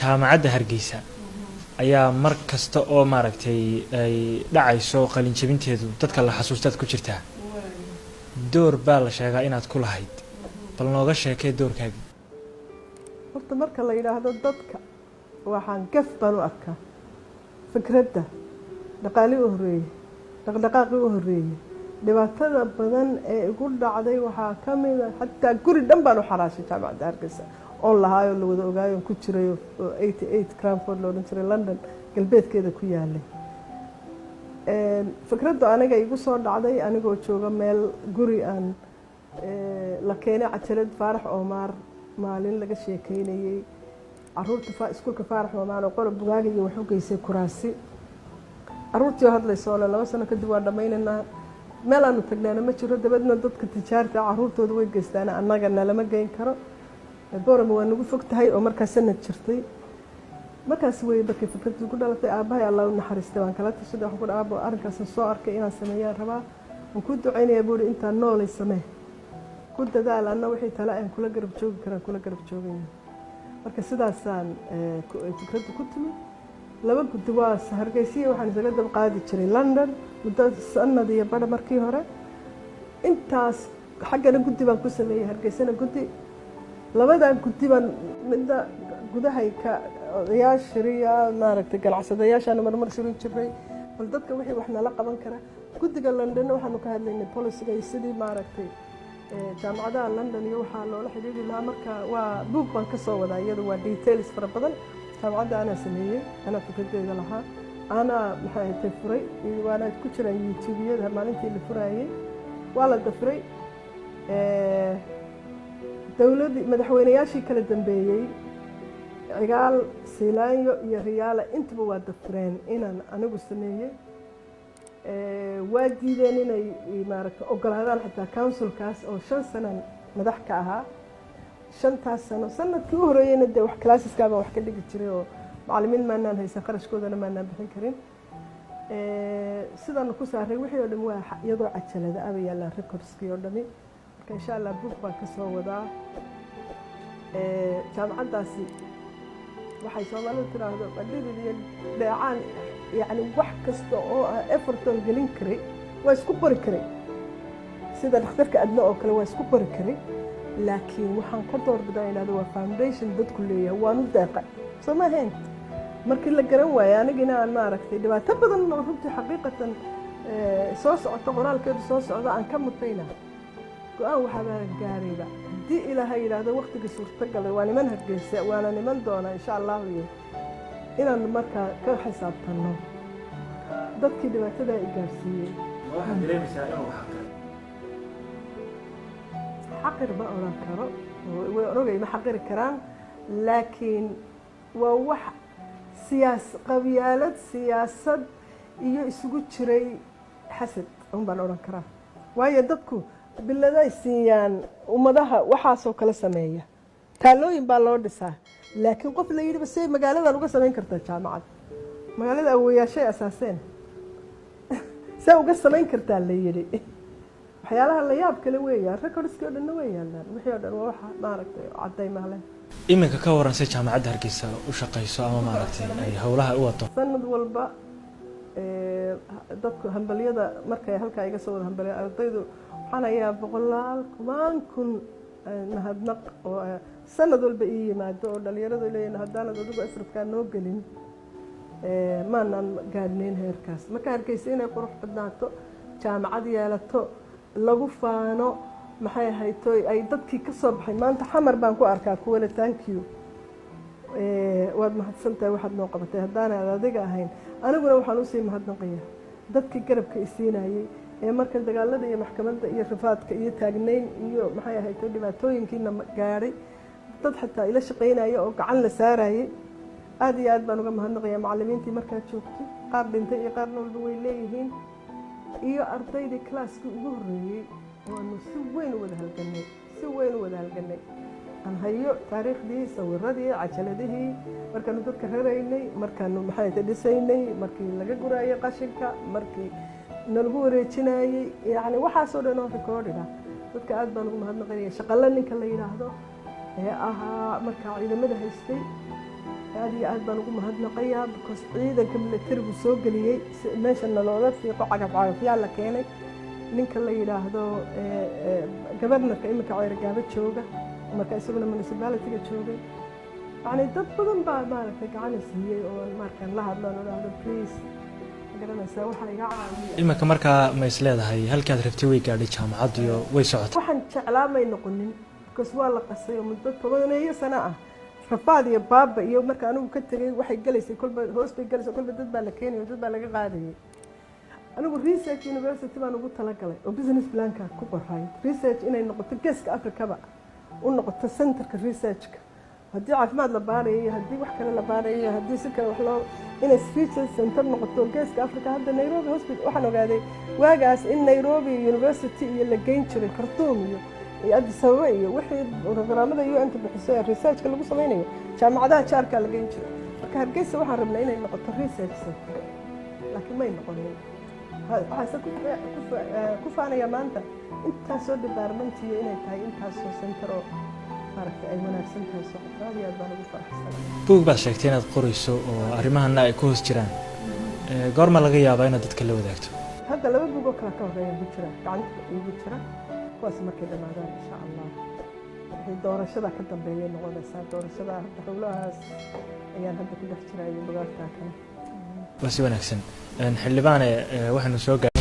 Jaamacadda Hargeysa ayaa mar kasta oo maaragtay ay dhacayso qalinjabinteedu dadka la xasuustaad ku jirtaa. Door baa la sheegaa inaad ku lahayd, bal nooga sheekee doorkaagii. Horta marka la yidhaahdo dadka, waxaan gaf baan u arkaa. Fikradda, dhaqaalii u horreeyey, dhaqdhaqaaqii u horreeyey, dhibaatada badan ee igu dhacday waxaa ka mid a xataa guri dhan baan u xaraashay Jaamacadda Hargeysa oon lahaayoo la wada ogaayo ku jiray, oo 88 Cranford la odhan jiray, London galbeedkeeda ku yaalay. Fikraddu aniga igu soo dhacday anigoo jooga meel guri aan la keenay cajalad Faarax Oomaar, maalin laga sheekeynayey caruurta iskuulka Faarax Oomaar oo qolob bugaaga iyo wax u geysay kuraasi. Caruurtii oo hadlaysa oo le 2 sano kadib waan dhammaynaynaa, meel aanu tagnaana ma jiro. Dabeedna dadka tijaarta caruurtooda way geystaan, annaga nalama geyn karo, Borama waa nagu fog tahay, oo markaa sanad jirtay. Markaas wey markay fikraddu ku dhalatay. Aabbahay, Allah u naxariistay, waan kala tashaday. Waxaan ku dhaha, "Aabbo, arrinkaasan soo arkay inaan sameeyaan rabaa, waan ku ducaynayaa." Buuri, "Intaan noolay samee, ku dadaal, anna wixii tale aan kula garab joogi karaan kula garab joogaya." Marka sidaasaan fikraddu ku timid. Laba guddi waa Hargeysiya, waxaan isaga dab qaadi jiray London muddo sanad iyo badha. Markii hore intaas xaggana guddi baan ku sameeyey, Hargeysana guddi. Labadaa guddi baan midna gudahay ka odayaal shiriya, maaragtay, ganacsadayaashaana marmar shirin jiray, bal dadka wixii wax nala qaban kara. Guddiga Londonna waxaanu ka hadlaynay policyga iyo sidii, maaragtay, jaamacadaha London iyo waxaa loola xidhiidhi lahaa. Marka waa buug baan ka soo wadaa, iyadu waa details fara badan. Jaamacadda anaa sameeyey, anaa fikradeeda lahaa, anaa maxay ahayd furay, waana ku jiraan YouTubeyada. Maalintii la furaayey waa la dafiray. Dowladdii, madaxweynayaashii kala dambeeyey, Cigaal, Siilaanyo iyo Riyaala, intuba waa dafireen inaan anigu sameeyey. Waa diideen inay, maaragtay, ogolaadaan xitaa councilkaas oo 5 sanan madax ka ahaa. 5taas sano, sanadkii u horeeyeyna dee wax classeska baan wax ka dhigi jiray, oo macallimiin maanaan haysan, qarashkoodana maanaan bixin karin. Sidaanu ku saaray wixii oo dhan waa iyadoo cajalada aba yaallaan recordskii oo dhami. Marka insha Allah buug baan ka soo wadaa. Jaamacaddaasi waxay Soomaalidu tiraahdo dhidid iyo dheecaan, yacni wax kasta oo ah effort oon gelin karay waa isku qori karay, sida dhakhtarka Adna oo kale waa isku qori karay, laakiin waxaan ka doorbidaa idhahdo waa foundation dadku leeyahay, waan u deeqay. Soo ma ahayn markii la garan waayay anigina aan, maaragtay, dhibaato badan oo runtii xaqiiqatan soo socoto, qoraalkeedu soo socdo, aan ka mutayna go-aan. Waxaa gaarayba haddii Ilaahay yidhaahdo waqtiga suurtagalay waa niman Hargeysa, waana niman doona insha Allahu, iyo inaan markaa ka xisaabtanno dadkii dhibaatadaa i gaarsiiyey. Waxaad dareemaysaa inuu xaqiray? Xaqir ma odhan karo, way orogay, ma xaqiri karaan, laakiin waa wax qabyaalad, siyaasad iyo isugu jiray xasad un baan odhan karaa, waayo dadku biladay siiyaan ummadaha waxaasoo kale sameeya, taalooyin baa loo dhisaa, laakiin qof la yidhiba say magaaladan uga samayn kartaa jaamacad, magaalada awoyaashay asaaseen see uga samayn kartaa la yidhi. Waxyaalaha la yaab kale weeyaan, recordskii o dhanna way yaalaan, wixii o dhan waa waxa, maaragtay, cadday mahle. Iminka ka waran say Jaamacadda Hargeysa u shaqayso ama, maaragtay, ay howlaha u wado? Sanad walba dadku hambalyada markay halkaa iga soo wada hambalya, ardaydu, waxaan hayaa boqolaal kumaan kun mahadnaq oo sanad walba ii yimaado, oo dhalinyaradu leeyihin, "Haddaanad adigu effortkaa noo gelin, maanaan gaadhnayn heerkaas." Marka Hargeysa inay qurux badnaato, jaamacad yeelato, lagu faano, maxay ahayto, ay dadkii ka soo baxay maanta Xamar baan ku arkaa kuwale, "Thank you, waad mahadsantahay, waxaad noo qabatay, haddaanaad adiga ahayn." Aniguna waxaan usii mahadnaqaya dadkii garabka isiinayey ee markan dagaalada iyo maxkamadda iyo rafaadka iyo taagnayn iyo, maxay ahayto, dhibaatooyinkiina gaadhay, dad xitaa ila shaqaynaya oo gacan la saarayay, aada iyo aad baan uga mahadnaqaya. Macallimiintii markaa joogtay, qaar dhintay iyo qaar noolba way leeyihiin, iyo ardaydii classkii ugu horreeyey waanu si weyn u wada halganay, si weyn u wada halganay. Aan hayo taariikhdii, sawiradii, cajaladihii markaanu dadka raraynay, markaanu, maxay dhisaynay, markii laga guraayay qashinka, markii nalagu wareejinayey, yacni waxaasoo dhan oo recorded ah. Dadka aad baan ugu mahadnaqanaya. Shaqale ninka la yidhaahdo ee ahaa markaa ciidamada haystay. Aad iyo aad baan ugu mahadnaqayaa, because ciidanka militarigu soo geliyey si meesha nalooga fiiqo. Cagaf cagafyaa la keenay. Ninka la yidhaahdo governorka iminka Ceerigaabo jooga, marka isaguna municipalityga joogay. Yacni dad badan baa maaragtay gacana siiyey oo markaan la hadlaan idhaahdo, "Please," garanaysaa, waxaa iga caawiya. Iminka markaa ma is leedahay halkaad rabtay way gaadhay jaamacaddu iyo way socotay? Waxaan jeclaa may noqonin, because waa la qasay oo muddo 10-eeyo sano ah rafaad iyo baaba iyo marka anigu ka tegay waxay gelaysay kolba hoos bay gelaysay, kolba dad baa la keenayay, dad baa laga qaadayay. Anigu research university baan ugu talagalay oo business planka ku qoray, research inay noqoto, Geeska Afrikaba u noqoto centerka researchka, haddii caafimaad la baarayo iyo haddii wax kale la baarayo iyo haddii si kale wax loo, inay research center noqoto Geeska Africa. Hadda Nairobi Hospital, waxaan ogaaday waagaas in Nairobi University iyo la geyn jiray Khartoum iyo Addis Ababa iyo wixii programada UN-ta bixiso ee researchka lagu sameynayo, jaamacadaha jaarkaa la geyn jiray. Marka Hargeysa waxaan rabnaa inay noqoto research center, laakiin may noqonin. Waxaase ku faanaya maanta intaasoo departmentiyo inay tahay, intaasoo center oo maaragtay ay wanaagsan tahay socoto. Aad iyo aad baan ugu faraxsanay. Buug baad sheegtay inaad qorayso oo arrimahana ay ku hoos jiraan. Goorma laga yaabaa inaad dadka la wadaagto? Hadda laba buug oo kale ka horeeya ku jira, gacanta iigu jira. Kuwaas markay dhammaadaan, insha Allah, waxay doorashada ka dambeeyay noqonaysaa. Doorashada hadda howlahaas ayaan hadda ku dhex jiraa iyo bugaagtaa kale. Waa si wanaagsan. Xildhibaane, waxaynu soo gaar